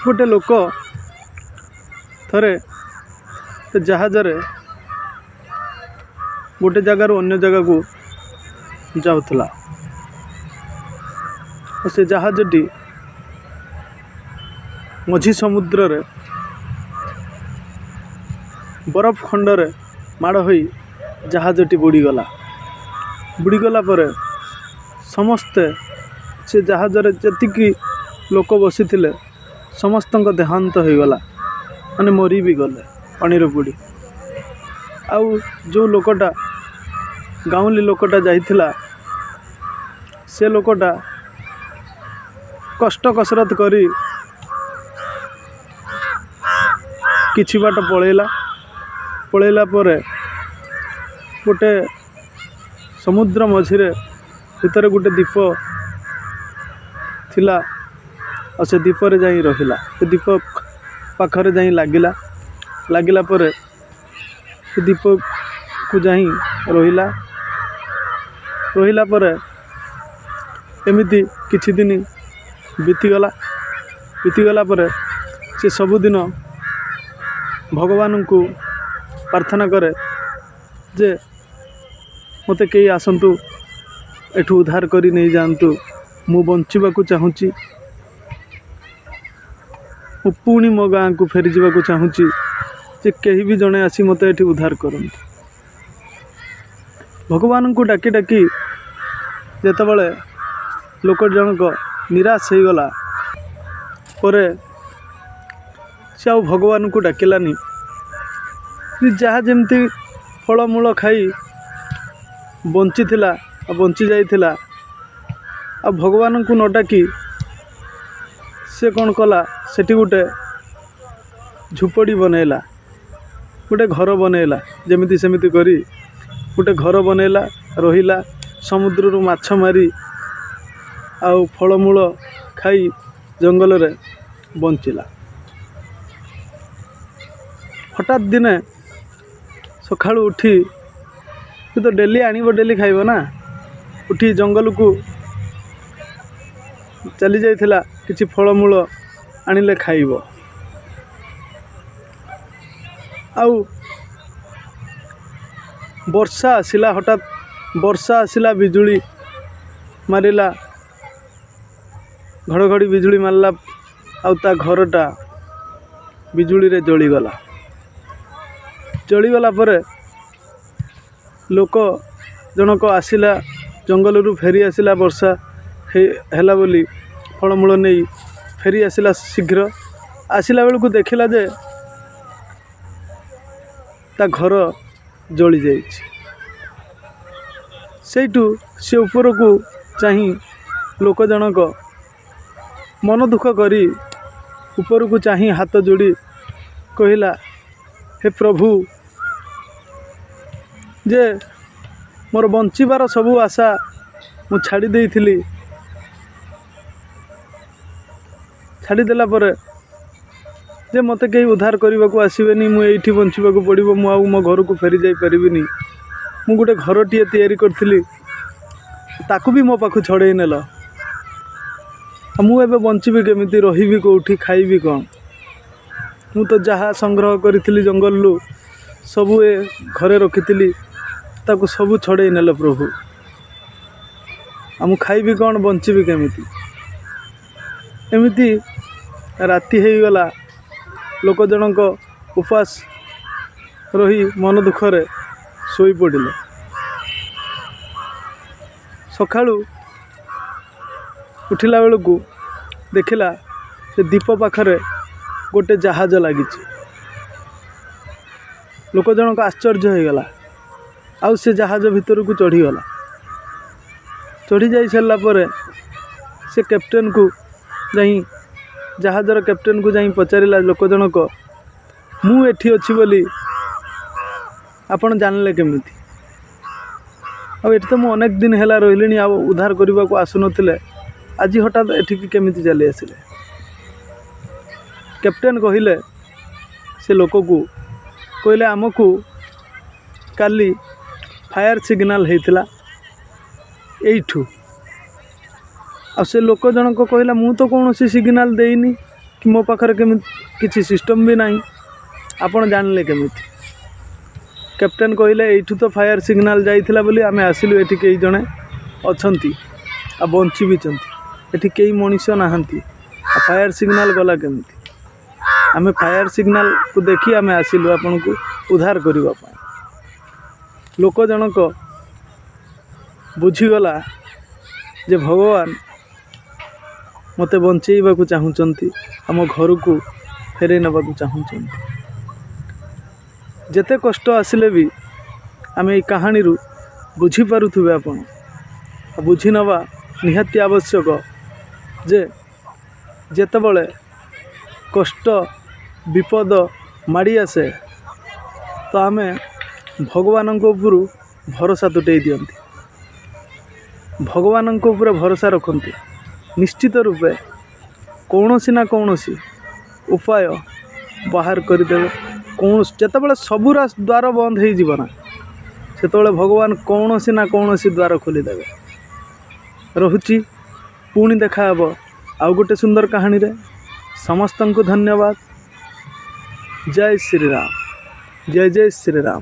ଗୋଟେ ଲୋକ ଥରେ ସେ ଜାହାଜରେ ଗୋଟେ ଜାଗାରୁ ଅନ୍ୟ ଜାଗାକୁ ଯାଉଥିଲା। ସେ ଜାହାଜଟି ମଝି ସମୁଦ୍ରରେ ବରଫ ଖଣ୍ଡରେ ମାଡ଼ ହୋଇ ଜାହାଜଟି ବୁଡ଼ିଗଲା। ବୁଡ଼ିଗଲା ପରେ ସମସ୍ତେ ସେ ଜାହାଜରେ ଯେତିକି ଲୋକ ବସିଥିଲେ, ସମସ୍ତଙ୍କ ଦେହାନ୍ତ ହୋଇଗଲା, ମାନେ ମରି ବି ଗଲେ ପାଣିରେ ବୁଡ଼ି। ଆଉ ଯେଉଁ ଲୋକଟା, ଗାଉଁଲି ଲୋକଟା ଯାଇଥିଲା, ସେ ଲୋକଟା କଷ୍ଟ କସରତ କରି କିଛି ବାଟ ପଳେଇଲା। ପଳେଇଲା ପରେ ଗୋଟେ ସମୁଦ୍ର ମଝିରେ ଭିତରେ ଗୋଟେ ଦ୍ୱୀପ ଥିଲା, ଆଉ ସେ ଦ୍ୱୀପରେ ଯାଇ ରହିଲା। ସେ ଦ୍ୱୀପ ପାଖରେ ଯାଇ ଲାଗିଲା। ଲାଗିଲା ପରେ ସେ ଦ୍ୱୀପକୁ ଯାଇ ରହିଲା। ରହିଲା ପରେ ଏମିତି କିଛି ଦିନ ବିତିଗଲା। ବିତିଗଲା ପରେ ସେ ସବୁଦିନ ଭଗବାନଙ୍କୁ ପ୍ରାର୍ଥନା କରେ ଯେ ମୋତେ କେହି ଆସନ୍ତୁ, ଏଠୁ ଉଦ୍ଧାର କରି ନେଇଯାଆନ୍ତୁ, ମୁଁ ବଞ୍ଚିବାକୁ ଚାହୁଁଛି, ମୁଁ ପୁଣି ମୋ ଗାଁକୁ ଫେରିଯିବାକୁ ଚାହୁଁଛି, ଯେ କେହି ବି ଜଣେ ଆସି ମୋତେ ଏଠି ଉଦ୍ଧାର କରନ୍ତୁ। ଭଗବାନଙ୍କୁ ଡାକି ଡାକି ଯେତେବେଳେ ଲୋକ ଜଣକ ନିରାଶ ହେଇଗଲା ପରେ ସେ ଆଉ ଭଗବାନଙ୍କୁ ଡାକିଲାନି। ଯାହା ଯେମିତି ଫଳମୂଳ ଖାଇ ବଞ୍ଚିଥିଲା ଆଉ ବଞ୍ଚି ଯାଇଥିଲା, ଆଉ ଭଗବାନଙ୍କୁ ନ ଡାକି ସେ କ'ଣ କଲା? ସେଠି ଗୋଟେ ଝୁପଡ଼ି ବନେଇଲା, ଗୋଟେ ଘର ବନେଇଲା। ଯେମିତି ସେମିତି କରି ଗୋଟେ ଘର ବନେଇଲା, ରହିଲା। ସମୁଦ୍ରରୁ ମାଛ ମାରି ଆଉ ଫଳମୂଳ ଖାଇ ଜଙ୍ଗଲରେ ବଞ୍ଚିଲା। ହଠାତ୍ ଦିନେ ସକାଳୁ ଉଠି, ସେ ତ ଡେଲି ଆଣିବ, ଡେଲି ଖାଇବ ନା, ଉଠି ଜଙ୍ଗଲକୁ ଚାଲି ଯାଇଥିଲା, କିଛି ଫଳମୂଳ ଆଣିଲେ ଖାଇବ। ଆଉ ବର୍ଷା ଆସିଲା, ହଠାତ୍ ବର୍ଷା ଆସିଲା, ବିଜୁଳି ମାରିଲା, ଘଡ଼ଘଡ଼ି ବିଜୁଳି ମାରିଲା, ଆଉ ତା ଘରଟା ବିଜୁଳିରେ ଜଳିଗଲା। ଜଳିଗଲା ପରେ ଲୋକ ଜଣକ ଆସିଲା, ଜଙ୍ଗଲରୁ ଫେରି ଆସିଲା, ବର୍ଷା ହେଲା ବୋଲି ଫଳମୂଳ ନେଇ ଫେରି ଆସିଲା। ଶୀଘ୍ର ଆସିଲା ବେଳକୁ ଦେଖିଲା ଯେ ତା ଘର ଜଳିଯାଇଛି। ସେଇଠୁ ସେ ଉପରକୁ ଚାହିଁ, ଲୋକ ଜଣକ ମନ ଦୁଃଖ କରି ଉପରକୁ ଚାହିଁ ହାତ ଯୋଡ଼ି କହିଲା, ହେ ପ୍ରଭୁ, ଯେ ମୋର ବଞ୍ଚିବାର ସବୁ ଆଶା ମୁଁ ଛାଡ଼ି ଦେଇଥିଲି, ଛାଡ଼ିଦେଲା ପରେ ଯେ ମୋତେ କେହି ଉଦ୍ଧାର କରିବାକୁ ଆସିବେନି, ମୁଁ ଏଇଠି ବଞ୍ଚିବାକୁ ପଡ଼ିବ, ମୁଁ ଆଉ ମୋ ଘରକୁ ଫେରି ଯାଇପାରିବିନି। ମୁଁ ଗୋଟେ ଘରଟିଏ ତିଆରି କରିଥିଲି, ତାକୁ ବି ମୋ ପାଖକୁ ଛଡ଼େଇ ନେଲ, ଆଉ ମୁଁ ଏବେ ବଞ୍ଚିବି କେମିତି? ରହିବି କେଉଁଠି? ଖାଇବି କ'ଣ? ମୁଁ ତ ଯାହା ସଂଗ୍ରହ କରିଥିଲି ଜଙ୍ଗଲରୁ ସବୁ ଏ ଘରେ ରଖିଥିଲି, ତାକୁ ସବୁ ଛଡ଼େଇ ନେଲେ ପ୍ରଭୁ, ଆଉ ମୁଁ ଖାଇବି କ'ଣ? ବଞ୍ଚିବି କେମିତି? ଏମିତି ରାତି ହେଇଗଲା। ଲୋକ ଜଣଙ୍କ ଉପାସ ରହି ମନ ଦୁଃଖରେ ଶୋଇପଡ଼ିଲେ। ସକାଳୁ ଉଠିଲା ବେଳକୁ ଦେଖିଲା ସେ ଦ୍ୱୀପ ପାଖରେ ଗୋଟେ ଜାହାଜ ଲାଗିଛି। ଲୋକ ଜଣକ ଆଶ୍ଚର୍ଯ୍ୟ ହେଇଗଲା, ଆଉ ସେ ଜାହାଜ ଭିତରକୁ ଚଢ଼ିଗଲା। ଚଢ଼ି ଯାଇ ସାରିଲା ପରେ ସେ କ୍ୟାପ୍ଟେନକୁ ଯାଇ, ଜାହାଜର କ୍ୟାପ୍ଟେନକୁ ଯାଇ ପଚାରିଲା ଲୋକ ଜଣକ, ମୁଁ ଏଠି ଅଛି ବୋଲି ଆପଣ ଜାଣିଲେ କେମିତି? ଆଉ ଏଠି ତ ମୁଁ ଅନେକ ଦିନ ହେଲା ରହିଲିଣି, ଆଉ ଉଦ୍ଧାର କରିବାକୁ ଆସୁନଥିଲେ, ଆଜି ହଠାତ୍ ଏଠିକି କେମିତି ଚାଲି ଆସିଲେ? କ୍ୟାପ୍ଟେନ୍ କହିଲେ, ସେ ଲୋକକୁ କହିଲେ, ଆମକୁ କାଲି ଫାୟାର ସିଗ୍ନାଲ୍ ହେଇଥିଲା ଏଇଠୁ। ଆଉ ସେ ଲୋକ ଜଣକ କହିଲା, ମୁଁ ତ କୌଣସି ସିଗ୍ନାଲ୍ ଦେଇନି। କି ମୋ ପାଖରେ କେମିତି କିଛି ସିଷ୍ଟମ୍ ବି ନାହିଁ, ଆପଣ ଜାଣିଲେ କେମିତି? କ୍ୟାପ୍ଟେନ୍ କହିଲେ, ଏଇଠୁ ତ ଫାୟାର୍ ସିଗ୍ନାଲ୍ ଯାଇଥିଲା ବୋଲି ଆମେ ଆସିଲୁ। ଏଠି କେହି ଜଣେ ଅଛନ୍ତି ଆଉ ବଞ୍ଚି ବିଛନ୍ତି। ଏଠି କେହି ମଣିଷ ନାହାନ୍ତି, ଆଉ ଫାୟାର୍ ସିଗ୍ନାଲ୍ ଗଲା କେମିତି? ଆମେ ଫାୟାର୍ ସିଗ୍ନାଲ୍କୁ ଦେଖି ଆମେ ଆସିଲୁ ଆପଣଙ୍କୁ ଉଦ୍ଧାର କରିବା ପାଇଁ। ଲୋକ ଜଣକ ବୁଝିଗଲା ଯେ ଭଗବାନ ମୋତେ ବଞ୍ଚେଇବାକୁ ଚାହୁଁଛନ୍ତି, ଆମ ଘରକୁ ଫେରାଇ ନେବାକୁ ଚାହୁଁଛନ୍ତି। ଯେତେ କଷ୍ଟ ଆସିଲେ ବି ଆମେ ଏଇ କାହାଣୀରୁ ବୁଝିପାରୁଥିବେ ଆପଣ, ଆଉ ବୁଝି ନେବା ନିହାତି ଆବଶ୍ୟକ ଯେ ଯେତେବେଳେ କଷ୍ଟ ବିପଦ ମାଡ଼ି ଆସେ ତ ଆମେ ଭଗବାନଙ୍କ ଉପରୁ ଭରସା ତୁଟେଇ ଦିଅନ୍ତି। ଭଗବାନଙ୍କ ଉପରେ ଭରସା ରଖନ୍ତୁ, ନିଶ୍ଚିତ ରୂପେ କୌଣସି ନା କୌଣସି ଉପାୟ ବାହାର କରିଦେବେ। କୌଣସି ଯେତେବେଳେ ସବୁ ଦ୍ୱାର ବନ୍ଦ ହେଇଯିବ ନା, ସେତେବେଳେ ଭଗବାନ କୌଣସି ନା କୌଣସି ଦ୍ୱାର ଖୋଲିଦେବେ। ରହୁଛି, ପୁଣି ଦେଖାହେବ ଆଉ ଗୋଟେ ସୁନ୍ଦର କାହାଣୀରେ। ସମସ୍ତଙ୍କୁ ଧନ୍ୟବାଦ। ଜୟ ଶ୍ରୀରାମ, ଜୟ ଜୟ ଶ୍ରୀରାମ।